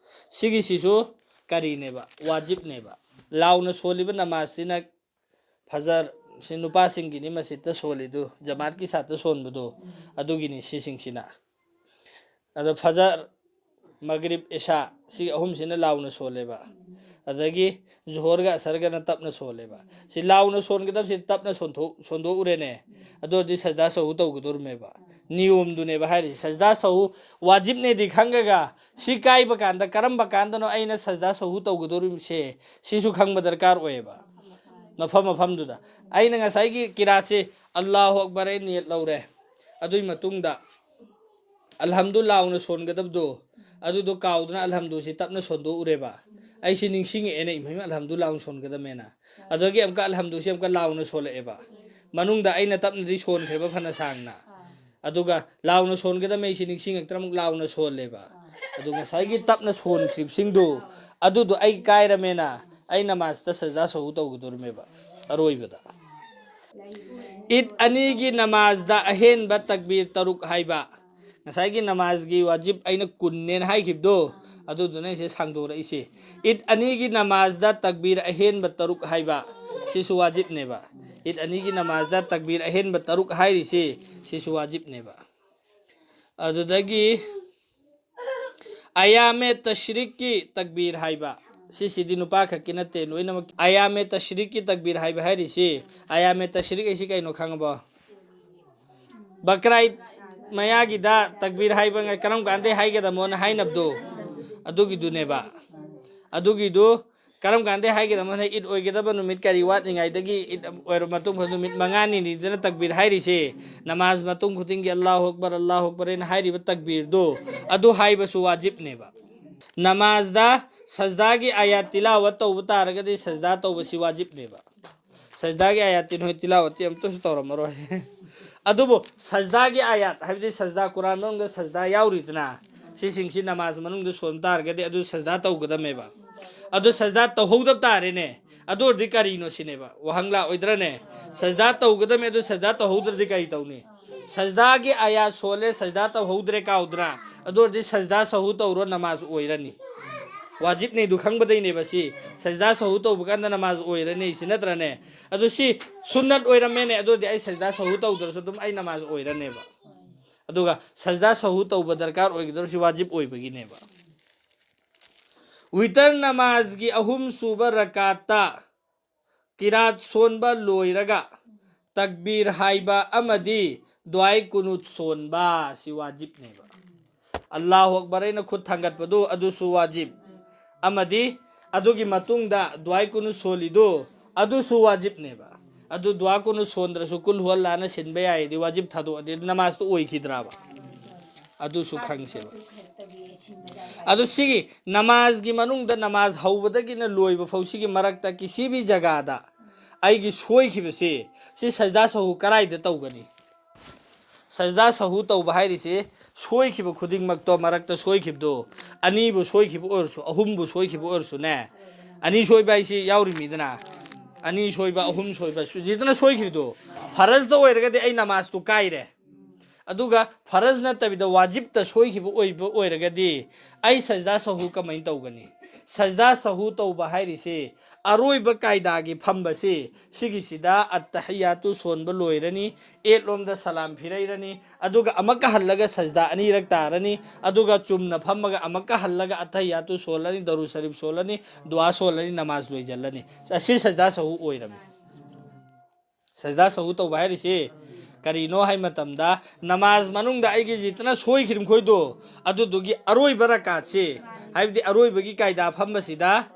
ꯁꯤꯒꯤꯁꯤꯁꯨ ꯀꯔꯤꯅꯦꯕ? ꯋꯥꯖꯤꯕꯅꯦꯕ꯫ ꯂꯥꯎꯅ ꯁꯣꯜꯂꯤꯕ ꯅꯃꯥꯖꯁꯤꯅ ꯐꯖꯔ, ꯁꯤ ꯅꯨꯄꯥꯁꯤꯡꯒꯤꯅꯤ, ꯃꯁꯖꯤꯠꯇ ꯁꯣꯜꯂꯤꯗꯨ, ꯖꯃꯥꯠꯀꯤ ꯁꯥꯠꯇ ꯁꯣꯟꯕꯗꯣ, ꯑꯗꯨꯒꯤꯅꯤ ꯁꯤꯁꯤꯡꯁꯤꯅ꯫ ꯑꯗꯣ ꯐꯖꯔ, ꯃꯒꯔꯤꯕ, ꯏꯁꯥ, ꯁꯤ ꯑꯍꯨꯝꯁꯤꯅ ꯂꯥꯎꯅ ꯁꯣꯜꯂꯦꯕ꯫ ꯑꯗꯒꯤ ꯖꯨꯍꯣꯔꯒ ꯑꯁꯔꯒꯅ ꯇꯞꯅ ꯁꯣꯜꯂꯦꯕ꯫ ꯁꯤ ꯂꯥꯎꯅ ꯁꯣꯟꯒꯗꯕꯁꯤ ꯇꯞꯅ ꯁꯣꯟꯊꯣꯛ-, ꯁꯣꯟꯗꯣꯛꯎꯔꯦꯅꯦ꯫ ꯑꯗꯨ ꯑꯣꯏꯔꯗꯤ ꯁꯖꯗꯥ ꯁꯍꯨ ꯇꯧꯒꯗꯧꯔꯤꯃꯦꯕ꯫ ꯅꯤꯌꯣꯝꯗꯨꯅꯦꯕ ꯍꯥꯏꯔꯤꯁꯦ꯫ ꯁꯖꯗꯥ ꯁꯍꯨ ꯋꯥꯖꯤꯕꯅꯦꯗꯤ ꯈꯪꯉꯒ ꯁꯤ ꯀꯥꯏꯕ ꯀꯥꯟꯗ ꯀꯔꯝꯕ ꯀꯥꯟꯗꯅꯣ ꯑꯩꯅ ꯁꯖꯗꯥ ꯁꯍꯨ ꯇꯧꯒꯗꯧꯔꯤꯕꯁꯦ, ꯁꯤꯁꯨ ꯈꯪꯕ ꯗꯔꯀꯥꯔ ꯑꯣꯏꯌꯦꯕ꯫ ꯃꯐꯝ ꯃꯐꯝꯗꯨꯗ ꯑꯩꯅ ꯉꯁꯥꯏꯒꯤ ꯀꯤꯔꯥꯠꯁꯦ "ꯑꯜꯂꯥꯍꯨ ꯑꯛꯕꯔ" ꯑꯩ ꯅꯤꯌꯠ ꯂꯧꯔꯦ꯫ ꯑꯗꯨꯒꯤ ꯃꯇꯨꯡꯗ "ꯑꯜꯍꯝꯗꯨ" ꯂꯥꯎꯅ ꯁꯣꯟꯒꯗꯕꯗꯣ, ꯑꯗꯨꯗꯣ ꯀꯥꯎꯗꯨꯅ "ꯑꯜꯍꯝꯗꯨꯁꯤ" ꯇꯞꯅ ꯁꯣꯟꯗꯣꯛꯎꯔꯦꯕ꯫ ꯑꯩꯁꯤ ꯅꯤꯡꯁꯤꯡꯉꯛꯑꯦꯅ, "ꯏꯃꯥꯏꯃ, ꯑꯜꯍꯝꯗꯨ" ꯂꯥꯎꯅ ꯁꯣꯟꯒꯗꯕꯅꯦꯅ꯫ ꯑꯗꯨꯗꯒꯤ ꯑꯃꯨꯛꯀ "ꯑꯜꯍꯝꯗꯨꯁꯤ" ꯑꯃꯨꯛꯀ ꯂꯥꯎꯅ ꯁꯣꯜꯂꯛꯑꯦꯕ꯫ ꯃꯅꯨꯡꯗ ꯑꯩꯅ ꯇꯞꯅꯗꯤ ꯁꯣꯟꯈ꯭ꯔꯦꯕ ꯐꯅ ꯁꯥꯡꯅ꯫ ꯑꯗꯨꯒ ꯂꯥꯎꯅ ꯁꯣꯟꯒꯗꯕ ꯑꯩꯁꯤ ꯅꯤꯡꯁꯤꯡꯉꯛꯇꯅ ꯑꯃꯨꯛ ꯂꯥꯎꯅ ꯁꯣꯜꯂꯦꯕ꯫ ꯑꯗꯨ ꯉꯁꯥꯏꯒꯤ ꯇꯞꯅ ꯁꯣꯟꯈ꯭ꯔꯤꯕꯁꯤꯡꯗꯨ, ꯑꯗꯨꯗꯣ ꯑꯩ ꯀꯥꯏꯔꯃꯦꯅ ꯑꯩ ꯅꯃꯥꯖꯇ ꯁꯖꯗꯥ ꯁꯍꯨ ꯇꯧꯒꯗꯧꯔꯤꯃꯦꯕ ꯑꯔꯣꯏꯕꯗ꯫ ꯏꯗ ꯑꯅꯤꯒꯤ ꯅꯃꯥꯖꯗ ꯑꯍꯦꯟꯕ ꯇꯛꯕꯤꯔ ꯇꯔꯨꯛ ꯍꯥꯏꯕ꯫ ꯉꯁꯥꯏꯒꯤ ꯅꯃꯥꯖꯒꯤ ꯋꯥꯖꯤꯕ ꯑꯩꯅ ꯀꯨꯟꯅꯦꯅ ꯍꯥꯏꯈꯤꯕꯗꯣ, ꯑꯗꯨꯗꯨꯅ ꯑꯩꯁꯦ ꯁꯥꯡꯗꯣꯔꯛꯏꯁꯦ꯫ ꯏꯗ ꯑꯅꯤꯒꯤ ꯅꯃꯥꯖꯗ ꯇꯛꯕꯤꯔ ꯑꯍꯦꯟꯕ ꯇꯔꯨꯛ ꯍꯥꯏꯕ, ꯁꯤꯁꯨ ꯋꯥꯖꯤꯕꯅꯦꯕ꯫ ꯏꯗ ꯑꯅꯤꯒꯤ ꯅꯃꯥꯖꯗ ꯇꯛꯕꯤꯔ ꯑꯍꯦꯟꯕ ꯇꯔꯨꯛ ꯍꯥꯏꯔꯤꯁꯤ, ꯁꯤꯁꯨ ꯋꯥꯖꯤꯕꯅꯦꯕ꯫ ꯑꯗꯨꯗꯒꯤ ꯑꯌꯥꯃꯦ ꯇꯁ꯭ꯔꯤꯛꯀꯤ ꯇꯛꯕꯤꯔ ꯍꯥꯏꯕ, ꯁꯤꯁꯤꯗꯤ ꯅꯨꯄꯥ ꯈꯛꯀꯤ ꯅꯠꯇꯦ, ꯂꯣꯏꯅꯃꯛ꯫ ꯑꯌꯥꯃꯦ ꯇꯁ꯭ꯔꯤꯛꯀꯤ ꯇꯛꯕꯤꯔ ꯍꯥꯏꯕ ꯍꯥꯏꯔꯤꯁꯤ, ꯑꯌꯥꯃꯦ ꯇꯁ꯭ꯔꯤꯛ ꯍꯥꯏꯁꯤ ꯀꯩꯅꯣ ꯈꯪꯉꯕꯣ? ꯕꯀ꯭ꯔꯥꯏꯠ ꯃꯌꯥꯒꯤꯗ ꯇꯛꯕꯤꯔ ꯍꯥꯏꯕ ꯉ-, ꯀꯔꯝ ꯀꯥꯟꯗꯩ ꯍꯥꯏꯒꯗꯃꯣꯅ ꯍꯥꯏꯅꯕꯗꯣ, ꯑꯗꯨꯒꯤꯗꯨꯅꯦꯕ꯫ ꯑꯗꯨꯒꯤꯗꯨ ꯀꯔꯝ ꯀꯥꯟꯗꯩ ꯍꯥꯏꯒꯗꯃꯣ ꯍꯥꯏ, ꯏꯗ ꯑꯣꯏꯒꯗꯕ ꯅꯨꯃꯤꯠ ꯀꯔꯤ ꯋꯥꯠꯂꯤꯉꯩꯗꯒꯤ, ꯏꯗ ꯑꯣꯏꯔ ꯃꯇꯨꯡ ꯅꯨꯃꯤꯠ ꯃꯉꯥꯅꯤꯅꯤꯗꯅ ꯇꯛꯕꯤꯔ ꯍꯥꯏꯔꯤꯁꯦ, ꯅꯃꯥꯖ ꯃꯇꯨꯡ ꯈꯨꯗꯤꯡꯒꯤ "ꯑꯜꯂꯥꯍꯨ ꯑꯛꯕꯔ, ꯑꯜꯂꯥꯍꯨ ꯑꯛꯕꯔ" ꯍꯥꯏꯅ ꯍꯥꯏꯔꯤꯕ ꯇꯛꯕꯤꯔꯗꯨ, ꯑꯗꯨ ꯍꯥꯏꯕꯁꯨ ꯋꯥꯖꯤꯕꯅꯦꯕ꯫ ꯅꯃꯥꯖꯗ ꯁꯖꯗꯥꯒꯤ ꯑꯥꯌꯥꯠ ꯇꯤꯂꯥꯋꯠ ꯇꯧꯕ ꯇꯥꯔꯒꯗꯤ ꯁꯖꯗꯥ ꯇꯧꯕꯁꯤ ꯋꯥꯖꯤꯕꯅꯦꯕ꯫ ꯁꯖꯗꯥꯒꯤ ꯑꯥꯌꯥꯠꯇꯤ ꯅꯣꯏ ꯇꯤꯂꯥꯋꯠꯇꯤ ꯑꯝꯇꯁꯨ ꯇꯧꯔꯝꯃꯔꯣꯏ꯫ ꯑꯗꯨꯕꯨ ꯁꯖꯗꯥꯒꯤ ꯑꯥꯌꯥꯠ, ꯍꯥꯏꯕꯗꯤ ꯁꯖꯗꯥ, ꯀꯨꯔꯥꯟ ꯃꯅꯨꯡꯗ ꯁꯖꯗꯥ ꯌꯥꯎꯔꯤꯗꯅ, ꯁꯤꯁꯤꯡꯁꯤ ꯅꯃꯥꯖ ꯃꯅꯨꯡꯗ ꯁꯣꯟ ꯇꯥꯔꯒꯗꯤ ꯑꯗꯨ ꯁꯖꯗꯥ ꯇꯧꯒꯗꯝꯃꯦꯕ꯫ ꯑꯗꯨ ꯁꯖꯗꯥ ꯇꯧꯍꯧꯗꯕ ꯇꯥꯔꯦꯅꯦ꯫ ꯑꯗꯨ ꯑꯣꯏꯔꯗꯤ ꯀꯔꯤꯅꯣ ꯁꯤꯅꯦꯕ? ꯋꯥꯍꯪ ꯂꯥꯛꯑꯣꯏꯗ꯭ꯔꯅꯦ? ꯁꯖꯗꯥ ꯇꯧꯒꯗꯝꯃꯦ, ꯑꯗꯨ ꯁꯖꯗꯥ ꯇꯧꯍꯧꯗ꯭ꯔꯗꯤ ꯀꯔꯤ ꯇꯧꯅꯤ? ꯁꯖꯗꯥꯒꯤ ꯑꯥꯌꯥꯠ ꯁꯣꯜꯂꯦ, ꯁꯖꯗꯥ ꯇꯧꯍꯧꯗ꯭ꯔꯦ ꯀꯥꯎꯗ꯭ꯔꯥ? ꯑꯗꯨ ꯑꯣꯏꯔꯗꯤ ꯁꯖꯗꯥ ꯁꯍꯨ ꯇꯧꯔꯣ, ꯅꯃꯥꯖ ꯑꯣꯏꯔꯅꯤ꯫ ꯋꯥꯖꯤꯕꯅꯦ ꯑꯗꯨ ꯈꯪꯕꯗꯩꯅꯦꯕ ꯁꯤ꯫ ꯁꯖꯗꯥ ꯁꯍꯨ ꯇꯧꯕ ꯀꯥꯟꯗ ꯅꯃꯥꯖ ꯑꯣꯏꯔꯅꯤ, ꯁꯤ ꯅꯠꯇ꯭ꯔꯅꯦ? ꯑꯗꯨ ꯁꯤ ꯁꯨꯟꯅꯠ ꯑꯣꯏꯔꯝꯃꯦꯅꯦ, ꯑꯗꯨ ꯑꯣꯏꯔꯗꯤ ꯑꯩ ꯁꯖꯗꯥ ꯁꯍꯨ ꯇꯧꯗ꯭ꯔꯁꯨ ꯑꯗꯨꯝ ꯑꯩ ꯅꯃꯥꯖ ꯑꯣꯏꯔꯅꯦꯕ꯫ ꯑꯗꯨꯒ ꯁꯖꯗꯥ ꯁꯍꯨ ꯇꯧꯕ ꯗꯔꯀꯥꯔ ꯑꯣꯏꯒꯗꯧꯔꯤꯁꯤ ꯋꯥꯖꯤꯕ ꯑꯣꯏꯕꯒꯤꯅꯦꯕ꯫ ꯋꯤꯇꯔ ꯅꯃꯥꯖꯒꯤ ꯑꯍꯨꯝꯁꯨꯕ ꯔꯀꯥꯠꯇ ꯀꯤꯔꯥꯠ ꯁꯣꯟꯕ ꯂꯣꯏꯔꯒ ꯇꯛꯕꯤꯔ ꯍꯥꯏꯕ ꯑꯃꯗꯤ ꯗꯨꯑꯥꯏ ꯀꯨꯅꯨꯠ ꯁꯣꯟꯕ ꯑꯁꯤ ꯋꯥꯖꯤꯕꯅꯦꯕ꯫ "ꯑꯜꯂꯥꯍꯨ ꯑꯛꯕꯔ" ꯍꯥꯏꯅ ꯈꯨꯠ ꯊꯥꯡꯒꯠꯄꯗꯨ ꯑꯗꯨꯁꯨ ꯋꯥꯖꯤꯕ, ꯑꯃꯗꯤ ꯑꯗꯨꯒꯤ ꯃꯇꯨꯡꯗ ꯗꯨꯑꯥꯏ ꯀꯨꯅꯨꯠ ꯁꯣꯜꯂꯤꯗꯨ ꯑꯗꯨꯁꯨ ꯋꯥꯖꯤꯕꯅꯦꯕ꯫ ꯑꯗꯨ ꯗꯨꯑꯥ ꯀꯨꯅꯨꯠ ꯁꯣꯟꯗ꯭ꯔꯁꯨ ꯀꯨꯜ ꯍꯨꯋꯜꯂꯥꯅ ꯁꯤꯟꯕ ꯌꯥꯏꯗꯤ ꯋꯥꯖꯤꯕ ꯊꯥꯗꯣꯛꯑꯗꯤ ꯅꯃꯥꯖꯇꯨ ꯑꯣꯏꯈꯤꯗ꯭ꯔꯕ? ꯑꯗꯨꯁꯨ ꯈꯪꯁꯦꯕ꯫ ꯑꯗꯨ ꯁꯤꯒꯤ ꯅꯃꯥꯖꯒꯤ ꯃꯅꯨꯡꯗ ꯅꯃꯥꯖ ꯍꯧꯕꯗꯒꯤꯅ ꯂꯣꯏꯕ ꯐꯥꯎ ꯁꯤꯒꯤ ꯃꯔꯛꯇ ꯀꯤꯁꯤꯕꯤ ꯖꯒꯥꯗ ꯑꯩꯒꯤ ꯁꯣꯏꯈꯤꯕꯁꯤ, ꯁꯤ ꯁꯖꯗꯥ ꯁꯍꯨ ꯀꯔꯥꯏꯗ ꯇꯧꯒꯅꯤ? ꯁꯖꯗꯥ ꯁꯍꯨ ꯇꯧꯕ ꯍꯥꯏꯔꯤꯁꯤ ꯁꯣꯏꯈꯤꯕ ꯈꯨꯗꯤꯡꯃꯛꯇꯣ, ꯃꯔꯛꯇ ꯁꯣꯏꯈꯤꯕꯗꯣ, ꯑꯅꯤꯕꯨ ꯁꯣꯏꯈꯤꯕ ꯑꯣꯏꯔꯁꯨ, ꯑꯍꯨꯝꯕꯨ ꯁꯣꯏꯈꯤꯕ ꯑꯣꯏꯔꯁꯨꯅꯦ, ꯑꯅꯤ ꯁꯣꯏꯕ ꯍꯥꯏꯁꯤ ꯌꯥꯎꯔꯤꯃꯤꯗꯅ, ꯑꯅꯤ ꯁꯣꯏꯕ, ꯑꯍꯨꯝ ꯁꯣꯏꯕ, ꯁꯨꯖꯤꯗꯅ ꯁꯣꯏꯈꯤꯕꯗꯣ, ꯐꯔꯖꯇ ꯑꯣꯏꯔꯒꯗꯤ ꯑꯩ ꯅꯃꯥꯖꯇꯨ ꯀꯥꯏꯔꯦ꯫ ꯑꯗꯨꯒ ꯐꯔꯖ ꯅꯠꯇꯕꯤꯗ ꯋꯥꯖꯤꯕꯇ ꯁꯣꯏꯈꯤꯕ ꯑꯣꯏꯕ ꯑꯣꯏꯔꯒꯗꯤ ꯑꯩ ꯁꯖꯗꯥ ꯁꯍꯨ ꯀꯃꯥꯏꯅ ꯇꯧꯒꯅꯤ? ꯁꯖꯗꯥ ꯁꯍꯨ ꯇꯧꯕ ꯍꯥꯏꯔꯤꯁꯤ ꯑꯔꯣꯏꯕ ꯀꯥꯏꯗꯥꯒꯤ ꯐꯝꯕꯁꯤ, ꯁꯤꯒꯤꯁꯤꯗ ꯑꯠꯇꯍꯤꯌꯥꯇꯨ ꯁꯣꯟꯕ ꯂꯣꯏꯔꯅꯤ, ꯑꯦꯠꯂꯣꯝꯗ ꯁꯂꯥꯝ ꯐꯤꯔꯩꯔꯅꯤ, ꯑꯗꯨꯒ ꯑꯃꯨꯛꯀ ꯍꯜꯂꯒ ꯁꯖꯗꯥ ꯑꯅꯤꯔꯛ ꯇꯥꯔꯅꯤ, ꯑꯗꯨꯒ ꯆꯨꯝꯅ ꯐꯝꯃꯒ ꯑꯃꯨꯛꯀ ꯍꯜꯂꯒ ꯑꯠꯇꯍꯤꯌꯥꯇꯨ ꯁꯣꯜꯂꯅꯤ, ꯗꯔꯨ ꯁꯔꯤꯐ ꯁꯣꯜꯂꯅꯤ, ꯗꯨꯋꯥ ꯁꯣꯜꯂꯅꯤ, ꯅꯃꯥꯖ ꯂꯣꯏꯁꯤꯜꯂꯅꯤ꯫ ꯑꯁꯤ ꯁꯖꯗꯥ ꯁꯍꯨ ꯑꯣꯏꯔꯝꯃꯤ꯫ ꯁꯖꯗꯥ ꯁꯍꯨ ꯇꯧꯕ ꯍꯥꯏꯔꯤꯁꯤ ꯀꯔꯤꯅꯣ ꯍꯥꯏ ꯃꯇꯝꯗ, ꯅꯃꯥꯖ ꯃꯅꯨꯡꯗ ꯑꯩꯒꯤ ꯖꯤꯠꯇꯅ ꯁꯣꯏꯈꯤꯕ ꯃꯈꯣꯏꯗꯣ, ꯑꯗꯨꯗꯨꯒꯤ ꯑꯔꯣꯏꯕ ꯔꯀꯥꯠꯁꯤ, ꯍꯥꯏꯕꯗꯤ ꯑꯔꯣꯏꯕꯒꯤ ꯀꯥꯏꯗꯥ ꯐꯝꯕꯁꯤꯗ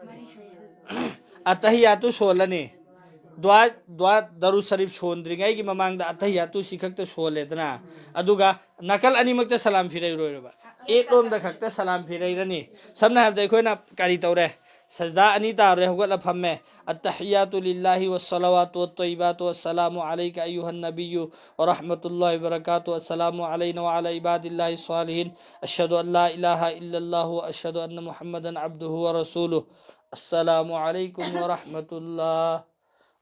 ꯑꯇꯍꯤꯌꯥꯇꯨ ꯁꯣꯜꯂꯅꯤ꯫ ꯗꯨꯋꯥ, ꯗꯨꯋꯥ ꯗꯔꯨ ꯁꯔꯤꯐ ꯁꯣꯟꯗ꯭ꯔꯤꯉꯩꯒꯤ ꯃꯃꯥꯡꯗ ꯑꯇꯍꯤꯌꯥꯇꯨ ꯁꯤ ꯈꯛꯇ ꯁꯣꯜꯂꯦꯗꯅ, ꯑꯗꯨꯒ ꯅꯥꯀꯜ ꯑꯅꯤꯃꯛꯇ ꯁꯂꯥꯝ ꯐꯤꯔꯩꯔꯣꯏꯔꯕ, ꯑꯦꯠꯂꯣꯝꯗ ꯈꯛꯇ ꯁꯂꯥꯝ ꯐꯤꯔꯩꯔꯅꯤ꯫ ꯁꯝꯅ ꯍꯥꯏꯔꯕꯗ ꯑꯩꯈꯣꯏꯅ ꯀꯔꯤ ꯇꯧꯔꯦ? ꯁꯖꯗꯥ ꯑꯅꯤ ꯇꯥꯔꯦ, ꯍꯧꯒꯠꯂ ꯐꯝꯃꯦ꯫ التحيات لله والصلوات والطيبات والسلام عليك أيها النبي ورحمة الله وبركاته، السلام علينا وعلى عباد الله الصالحين، أشهد أن لا إله إلا الله وأشهد أن محمدا عبده ورسوله، السلام عليكم ورحمة الله،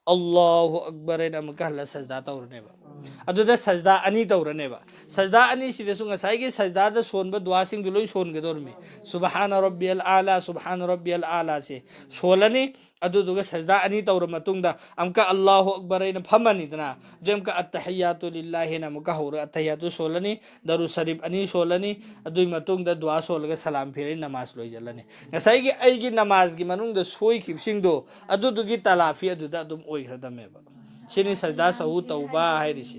الله أكبر ꯍꯥꯏꯅ ꯑꯃꯨꯛꯀ ꯍꯜꯂ ꯁꯖꯗꯥ ꯇꯧꯔꯅꯦꯕ꯫ ꯑꯗꯨꯗ ꯁꯖꯗꯥ ꯑꯅꯤ ꯇꯧꯔꯅꯦꯕ꯫ ꯁꯖꯗꯥ ꯑꯅꯤꯁꯤꯗꯁꯨ ꯉꯁꯥꯏꯒꯤ ꯁꯖꯗꯥꯗ ꯁꯣꯟꯕ ꯗꯨꯋꯥꯁꯤꯡꯗꯨ ꯂꯣꯏ ꯁꯣꯟꯒꯗꯧꯔꯤꯃꯤ꯫ سبحان ربي الأعلى، سبحان ربي الأعلى ꯁꯦ ꯁꯣꯜꯂꯅꯤ꯫ ꯑꯗꯨꯗꯨꯒ ꯁꯖꯗꯥ ꯑꯅꯤ ꯇꯧꯔ ꯃꯇꯨꯡꯗ ꯑꯃꯨꯛꯀ الله أكبر ꯍꯥꯏꯅ ꯐꯝꯃꯅꯤꯗꯅ, ꯑꯗꯨ ꯑꯃꯨꯛꯀ التحيات لله ꯍꯥꯏꯅ ꯑꯃꯨꯛꯀ ꯍꯧꯔ ꯑꯇꯍꯤꯌꯥꯇꯨ ꯁꯣꯜꯂꯅꯤ, ꯗꯔꯨ ꯁꯔꯤꯐ ꯑꯅꯤ ꯁꯣꯜꯂꯅꯤ, ꯑꯗꯨꯒꯤ ꯃꯇꯨꯡꯗ ꯗꯨꯋꯥ ꯁꯣꯜꯂꯒ ꯁꯂꯥꯝ ꯐꯤꯔꯅꯤ, ꯅꯃꯥꯖ ꯂꯣꯏꯁꯤꯜꯂꯅꯤ꯫ ꯉꯁꯥꯏꯒꯤ ꯑꯩꯒꯤ ꯅꯃꯥꯖꯒꯤ ꯃꯅꯨꯡꯗ ꯁꯣꯏꯈꯤꯕꯁꯤꯡꯗꯣ, ꯑꯗꯨꯗꯨꯒꯤ ꯇꯂꯥꯐꯤ ꯑꯗꯨꯗ ꯑꯗꯨꯝ ꯑꯣꯏꯈ꯭ꯔꯗꯝꯃꯦꯕ꯫ ꯁꯤꯅꯤ ꯁꯖꯗꯥ ꯁꯍꯨ ꯇꯧꯕ ꯍꯥꯏꯔꯤꯁꯤ꯫